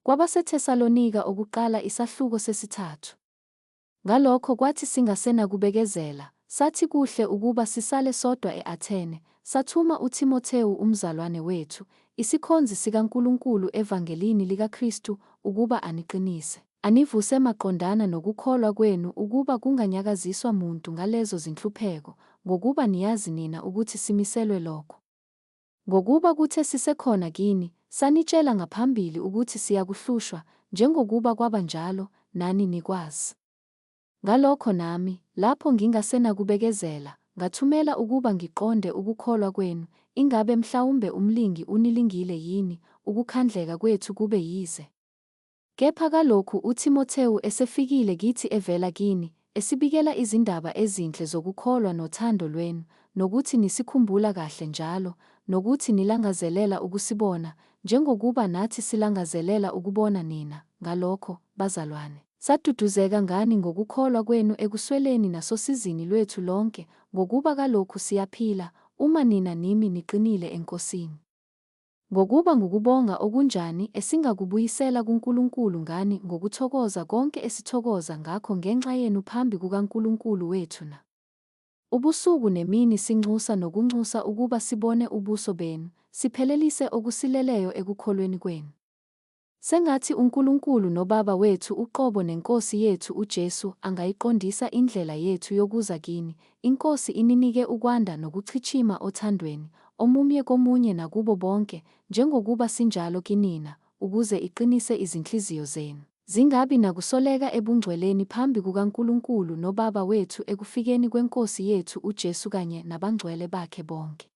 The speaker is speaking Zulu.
KwabaseThesalonika okuqala isahluko sesithathu. Ngalokho kwathi singasenakubekezela, sathi kuhle ukuba sisale sodwa e-Athene, sathuma uThimothewu umzalwane wethu, isikhonzi sikaNkulunkulu evangelini likaKristu, ukuba aniqinise, anivuse maqondana nokukholwa kwenu ukuba kunganyakaziswa muntu ngalezo zinhlupheko, ngokuba niyazi nina ukuthi simiselwe lokho. Ngokuba kuthe sisekhona kini, sanitshela ngaphambili ukuthi siyakuhlushwa, njengokuba kwaba njalo, nani nikwazi. Ngalokho nami, lapho ngingasenakubekezela, ngathumela ukuba ngiqonde ukukholwa kwenu, ingabe mhlawumbe umlingi unilingile yini, ukukhandleka kwethu kube yize. Kepha kalokhu uThimothewu esefikile kithi evela kini, esibikela izindaba ezinhle zokukholwa nothando lwenu, nokuthi nisikhumbula kahle njalo, nokuthi nilangazelela ukusibona, njengokuba nathi silangazelela ukubona nina, ngalokho, bazalwane, saduduzeka ngani ngokukholwa kwenu ekusweleni nasosizini lwethu lonke, ngokuba kalokhu siyaphila, uma nina nimi niqinile eNkosini. Ngokuba ngukubonga okunjani esingakubuyisela kuNkulunkulu ngani ngokuthokoza konke esithokoza ngakho ngenxa yenu phambi kukaNkulunkulu wethu na? Ubusuku nemini sinxusa nokunxusa ukuba sibone ubuso benu, siphelelise okusileleyo ekukholweni kwenu. Sengathi uNkulunkulu noBaba wethu uqobo neNkosi yethu uJesu angayiqondisa indlela yethu yokuza kini. INkosi ininike ukwanda nokuchichima othandweni, omumye komunye nakubo bonke, njengokuba sinjalo kinina, ukuze iqinise izinhliziyo zenu, zingabi nakusoleka ebungcweleni phambi kukaNkulunkulu noBaba wethu ekufikeni kweNkosi yethu uJesu kanye nabangcwele bakhe bonke.